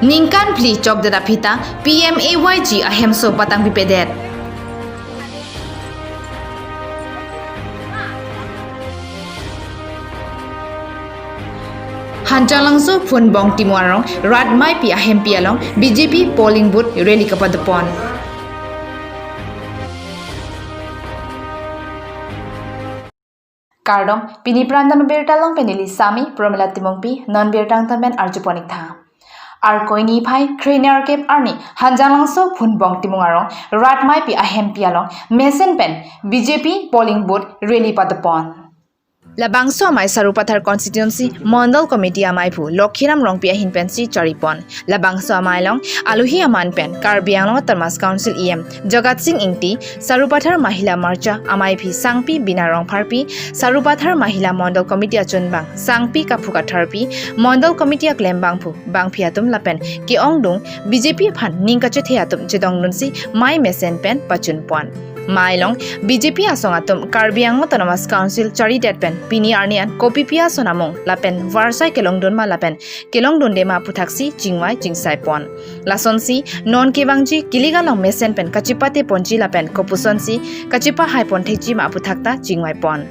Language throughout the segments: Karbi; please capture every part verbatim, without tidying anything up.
Ningkan phli chokdet aphi ta P M A Y G ahemso patangpipedet. Hanjanglangso Phunbong Timung arong Rat Maipi ahempi along B J P polling booth rally kapadopon. Kardom, pini prantan birta along pen neli Sami Promila Timungpi, non birta angtan pen arjupon-ik tha. Arkoi niphai kre nerkep arni Hanjanglangso Phunbong Timung arong Rat Maipi ahempi along mesen pen B J P polling booth rally padopon. Labangso amei Sarupathar Constituency Mondol Committee amei aphu Lokhiram Rongpi ahin pensi charipon. Labangso amei along alohi aman pen Karbi Anglong Autonomous Council E M Jagat Sing Ingti, Sarupathar Mahila Morcha amaiphi Sangpi Bina Rongpharpi, Sarupathar Mahila Mondol Committee achunbang Sangpi Kaphu Katharpi, Mondol Committee aklembangphu bangphi atum lapen ke-ongdung B J P aphan ning kachethe atum chedongdunsi mei mesen pen pachunpon. Mei along B J P asong atum Karbi Anglong Autonomous Council charidet pen pini arni an kopipi ason amung lapen varsai kelongdun ma lapen kelongdunde ma aputhaksi chingvai chingsaipon. Lasonsi non kevangji kilik along mesen pen kachipateponji lapen kopusonsi kachipahaiponthekji ma aputhak ta chingvaipon.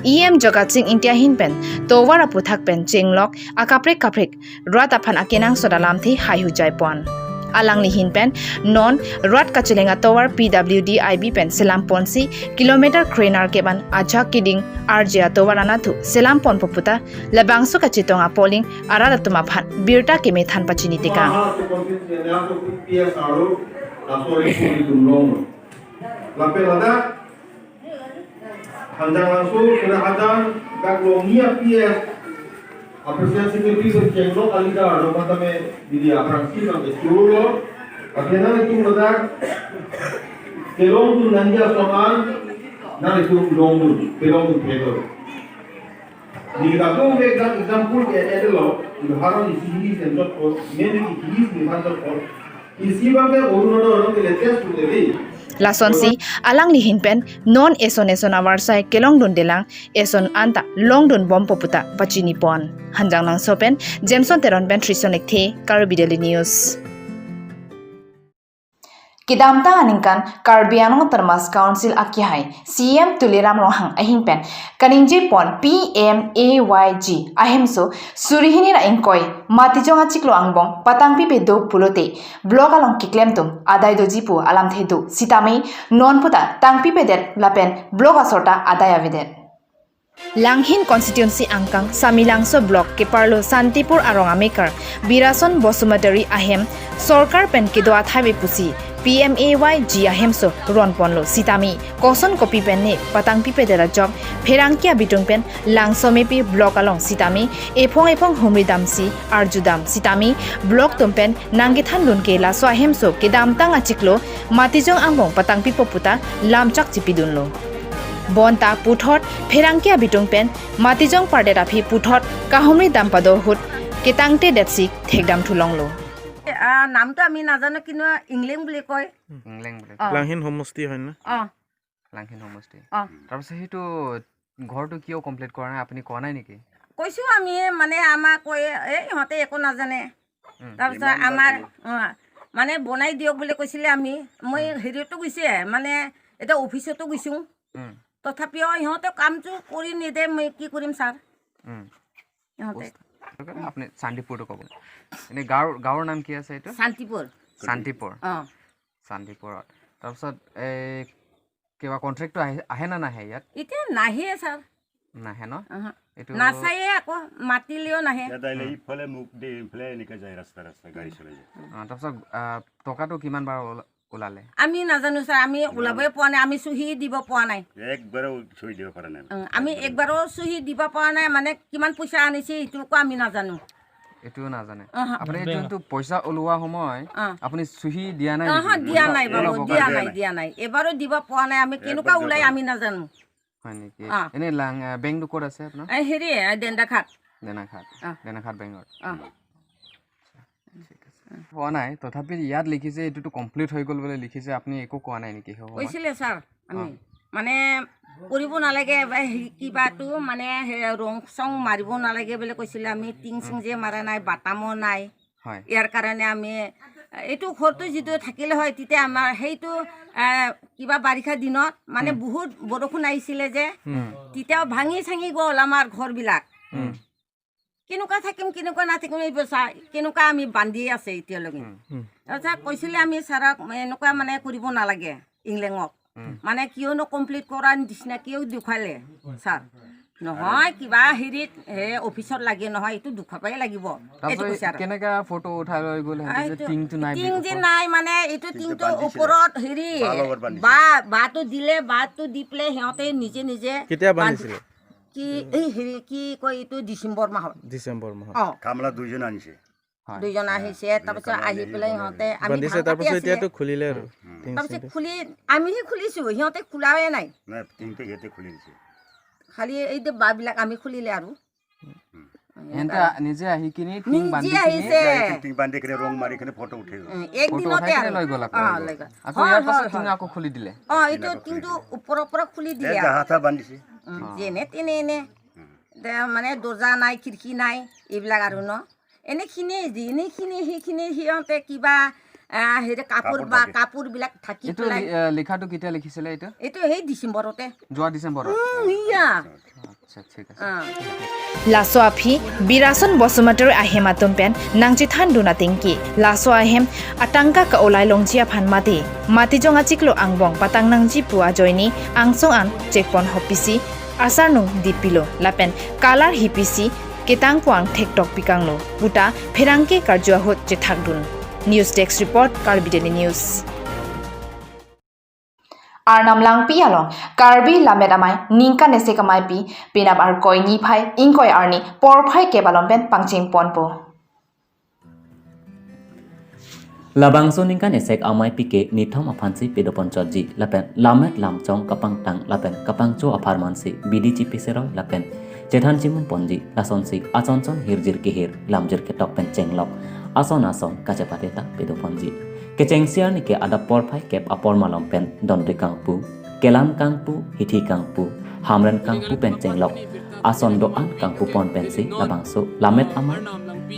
E M Jagat Sing Ingti ahin pen tovar aputhak pen chenglok akaprek kaprek rat aphan akenangsot alamthe haihujaipon. Alangli ahin pen non rat kacheleng atovar P W D I B pen selamponsi kilometer kre nerkep an ajak keding arje atovar anatthu selamponpo puta labangso kachetong apolling arat atum aphan birta kemethan pachinitekang. Lapen ladak Hanjanglangso Sena Hajan dak Longnia P S a President Secretary pen chenglok alida ardom tame didi aphrangsi nang ke churlo. Athena itum ladak kelongdun nangji ason an nang itum longdun, kelongdun thedo. Neli kadokave exam-, example ke edelo, udahoron isi hini senjot ko, mene ki hini senjot ko, isi bang ke Orunodoi along ke latest tu tadi. Lasonsi alangli ahin pen non eson eson avarsai kelongdundelang, eson anta longdunbompo puta pachinipon. Hanjanglangso pen Jameson Teron pen Trison Lekthe, Karbi Daily News. Kedamtang aningkan Karbi Anglong Autonomous Council akehai C E M Tuliram Ronghang ahin pen kaningjepon P M A Y G ahemso suri hini ra ingkoi Matijong achiklo angbong patangpipe do pulote block along keklem atum adai doji pu alamthe do sitame non puta tangpipedet lapen block asor ta adai avedet. Langhin constituency angkang Samelangso block keparlo Santipur arong amekar Birason Basumatary ahem sorkar pen kedo athai ave pusi P M A Y G ahemso ronponlo sitame koson kopi pen ne patangpipedet ajok pherangke abitung pen Langsomepi block along sitame ephong ephong humri damsi arjudam sitame block atum pen nangkethandun ke laso ahemso kedamtang achiklo Matijong angbong patangpipo puta lamchak chipidunlo. Bonta puthot pherangke abitung pen Matijong pardet aphi puthot kahumri dam pado ahut ketangtedetsi thekdam thulonglo. আহ, নামটো আমি নাজানো, কিন্তু ইংলেং বুলি কয়। ইংলেং বুলি। অ। লাংহিন সমষ্টি হয় না? অ। লাংহিন সমষ্টি। অ। তাৰপিছত সেইটো ঘৰটো কিয় কমপ্লিট কৰা নাই, আপুনি কোৱা নাই নেকি? কৈছো আমি, মানে, আমাক কৈ, এই ইহঁতে একো নাজানে। উম। তাৰপিছত ইমান আমাৰ, বাৰ অ, মানে, বনাই দিয়ক বুলি কৈছিলে আমি। মই উম। হেৰিতো গৈছে, মানে, এতিয়া অফিচতো গৈছো। উম। তথাপিও সিহঁতে কামটো কৰি নিদিয়ে, মই কি কৰিম ছাৰ? উম। সিহঁতে। আপুনি চান্দিপুৰটো ক'ব। এনে গাঁৱৰ, গাঁৱৰ নাম কি আছে এইটো? শান্তিপুৰ। শান্তিপুৰ। অ। শান্তিপুৰত। তাৰপিছত এই কিবা কণ্ট্ৰেক্টটো আহে, আহে নে নাহে ইয়াত? এতিয়া নাহে ছাৰ। নাহে ন? আহা। এইটো নাচায়ে, আকৌ মাতিলেও নাহে। ইয়াত আহিলে ইফালে মুখ দি ইফালে এনেকে যায়, ৰাস্তা ৰাস্তা গাড়ী চলাই যায়। অ, তাৰপিছত, আহ, টকাটো কিমান বাৰ ওলা-, ওলালে? আমি নাজানো ছাৰ, আমি ওলাবই পৰা নাই, আমি চহী দিব পৰা নাই। একবাৰো চহী দিব পৰা নাই। অ, আমি একবাৰো চহী দিব পৰা নাই, মানে কিমান পইচা আনিছে সেইটোকো আমি নাজানো। এইটোও নাজানে। অহ। আপুনি যোনটো পইচা ওলোৱা সময় অ। আপুনি চহী দিয়া নাই অহ, নেকি? দিয়া পইচা নাই বাবু, ওলাব দিয়া কাৰণে? নাই, দিয়া নাই। এবাৰো দিব পৰা নাই, আমি কেনেকুৱা একবাৰ ওলাই দিব আমি নাজানো। হয় নেকি? অ। এনে লাং-, আ, বেংকটো ক'ত আছে আপোনাৰ? এ, হেৰি, এ, ডেন্দাঘাট। ডেনাঘাট। অ। ডেনাঘাট বেংকত। অ। ঠিক আছে। হোৱা নাই, তথাপি ইয়াত লিখিছে এইটোতো কমপ্লিট হৈ গ'ল বুলি লিখিছে, আপুনি একো কোৱা নাই নেকি সেই সময়ত? কৈছিলে ছাৰ, আমি অ। মানে কৰিব নালাগে, এবাৰ হেৰি কিবাটো মানে সেই ৰং চং মাৰিব নালাগে বুলি কৈছিলে। আমি টিং চিং যে মাৰা নাই, বাটামো নাই। হয়। ইয়াৰ কাৰণে আমি, এ, এইটো ঘৰটো যিটো থাকিলে হয়, তেতিয়া আমাৰ সেইটো, এ, কিবা বাৰিষা দিনত মানে উম। বহুত বৰষুণ আহিছিলে যে, উম। তেতিয়াও ভাঙি চাঙি গ'ল আমাৰ ঘৰবিলাক। উম। কেনেকুৱা থাকিম, কেনেকুৱা নাথাকিম, এইবোৰ চা, কেনেকুৱা আমি বান্ধি আছে এতিয়ালৈকে। উম। উম। তাৰপিছত কৈছিলে আমি ছাৰক, এনেকুৱা মানে কৰিব নালাগে ইংলেঙক। উম। মানে কিয়নো কমপ্লিট কৰাৰ নিচিনা কিয় দেখুৱালে ছাৰ? নহয়, কিবা হেৰিত, এ, অফিচত লাগে নহয়, এইটো দেখুৱাবই লাগিব। এইটো তাৰপিছত কৈছে আৰু। কেনেকা ফটো উঠাই লৈ গ'ল সিহঁতে যে এইটো টিংটো নাই বুলি টিং যে ওপৰত? নাই, মানে এইটো টিংটো টিংটো বান্ধিছিলে। ওপৰত হেৰি, বাঁহৰ লগত বান্ধিছিলে। বাঁহ, বাঁহটো দিলে, বাঁহটো দি পেলাই সিহঁতে নিজে নিজে কেতিয়া বান্ধি-, বান্ধিছিলে? কি, এই হেৰি, কি কয় এইটো, ডিচেম্বৰ মাহত। ডিচেম্বৰ মাহত। অ। কামলা দুইজন আনিছে। হয়। দুইজন হয়। আহিছে, তাৰপিছত কামলা আহি আহি পেলাই বনাই সিহঁতে, দিছে। আমি বান্ধিছে, ধান কাটি তাৰপিছত আছিলে। এতিয়াতো খুলিলে আৰু। উম। টিং তাৰপিছত চিং। খুলি, আমিহে খুলিছো, সিহঁতে খোলাই নাই। নাই, টিংটো সিহঁতে খুলি দিছে। খালি এই যে বাঁহবিলাক আমি খুলিলে আৰু। উম। সিহঁতে নিজে আহি কিনি টিং নিজে বান্ধি কিনি আহিছে। টিং বান্ধি কিনি ৰং মাৰি কিনি ফটো উঠে। উম, এক ফটো দিনতে উঠাই কিনি আৰু। লৈ গ'ল আকৌ। অ, লৈ গ'ল। আকৌ হয়, ইয়াৰ পাছত হয়, টিং হয়। আকৌ খুলি দিলে। অ, এইটো টিং আকৌ খুলি টিংটো দিলে। ওপৰৰ পৰা খুলি এ, দিলে আৰু। জাহা তাহা বান্ধিছে। উম, অ। যেনে তেনে এনে। উম। দে, মানে দৰ্জা নাই, খিৰিকী নাই, এইবিলাক আৰু ন। এনেখিনি, এনেখিনি, সেইখিনি সিহঁতে কিবা, আহ, হেৰি কাপোৰ কাপোৰ বা থাকে। কাপোৰবিলাক ঢাকি এইটো পেলাই। লি-, আহ, লিখাটো কেতিয়া লিখিছিলে এইটো? এইটো সেই ডিচেম্বৰতে। যোৱা ডিচেম্বৰত? উম, ইয়া। আচ্ছা, ঠিক আছে। আহ। Laso aphi Birason Basumatary ahem atum pen nangchethan dun atengke, laso ahem atangka ka-olai longji aphan mati, matijong achiklo angbong patang nangji pu ajoine angsong an chekpon hopisi asarnung dipilo lapen kalar hipisi ketang puang thektok pikanglo puta pherangke karju ahut chethak dun. News Desk Report, Karbi Daily News. Arnam Langpi along Karbi Lammet Amei ningkan esek ameipi penap Arkoi niphai ingkoi arni porphai kep along pen pangcheng ponpo. Labangso ningkan esek ameipi ke nithom aphansi pedoponchotji lapen lammet lamchong kapangtang lapen kapangcho apharmansi bidi chipi seroi lapen chethan chimun ponji, lasonsi ason son hirjir kehir lamjir ketok pen chenglok ason ason kachepate ta pedoponji. Kechengsi arni ke adap porphai kep apor malom pen dondri kangpu, kelang kangpu, hithi kangpu, hamren kangpu pen chenglok ason do-an kangpupon pensi labangso Lammet Amei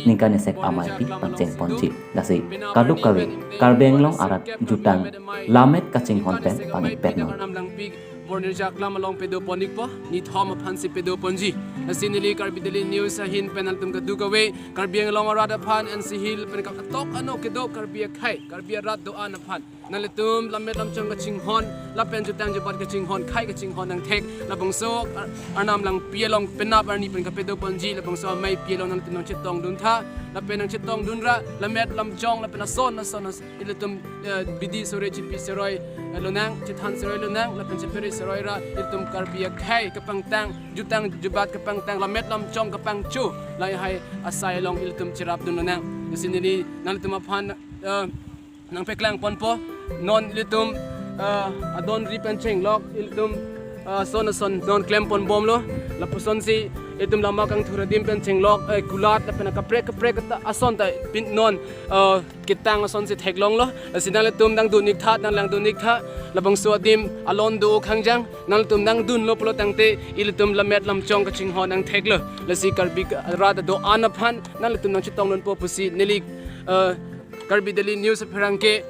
ningkan esek ameipi pangcheng ponji. Lasi kadokave Karbi Anglong arat jutang lammet kachinghon pen pamit pet non. Bor nirjaklam along pedoponikpo, nithom aphansi pedoponji. Lasi neli Karbi Daily News ahin pen nangtum kadokave Karbi Anglong arat aphan, N C Hills pen katok ano kedo Karbi akhei, Karbi arat do-an aphan, nanglitum lammet lamchong kachinghon lapen jutang jubat kachinghon, khei kachinghon nangthek, labangso Ar-, Arnam Langpi along penap arni pen kapedoponji, labangso ameipi along nanglitum nangchetong duntha, lapen nangchetong dunra lammet lamchong lapen ason ason as-, ilitum, eh, bidi seroi chipi seroi, eh, lonang, chethan seroi lonang lapen cheperi seroi ra ilitum Karbi akhei kapangtang, jutang jubat kapangtang, lammet lamchong kapangcho, lahai asai along ilitum cherap dun lonang. Lasi neli nanglitum aphan, eh, nangpeklang ponpo, non ilitum, eh, adon ri pen chenglok ilitum, eh, son ason non klem ponbomlo, lapusonsi ilitum lama kangthur adim pen chenglok, eh, kulat lapen kaprek kaprek ta ason ta pin non, eh, ketang asonsi theklonglo. Lasi nanglitum nangdun iktha, nanglangdun iktha, labangso adim alon do khangjang, nanglitum nangdunlo pulo tangte ilitum lammet lamchong kachinghon nangtheklo. Lasi Karbi arat do-an aphan nanglitum nangchetong dunpo pusi neli, eh, Karbi Daily News apherangke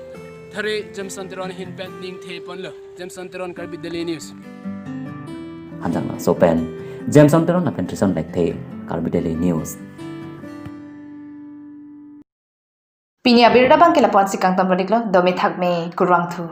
thare Jameson Teron ahin pen ningthe ponlo. Jameson Teron, Karbi Daily News. Hanjanglangso pen Jameson Teron lapen Trison Lekthe, Karbi Daily News. Pini abirta abangke lapu-ansi kangton pon-iklo, dome thakme, kurvangthu.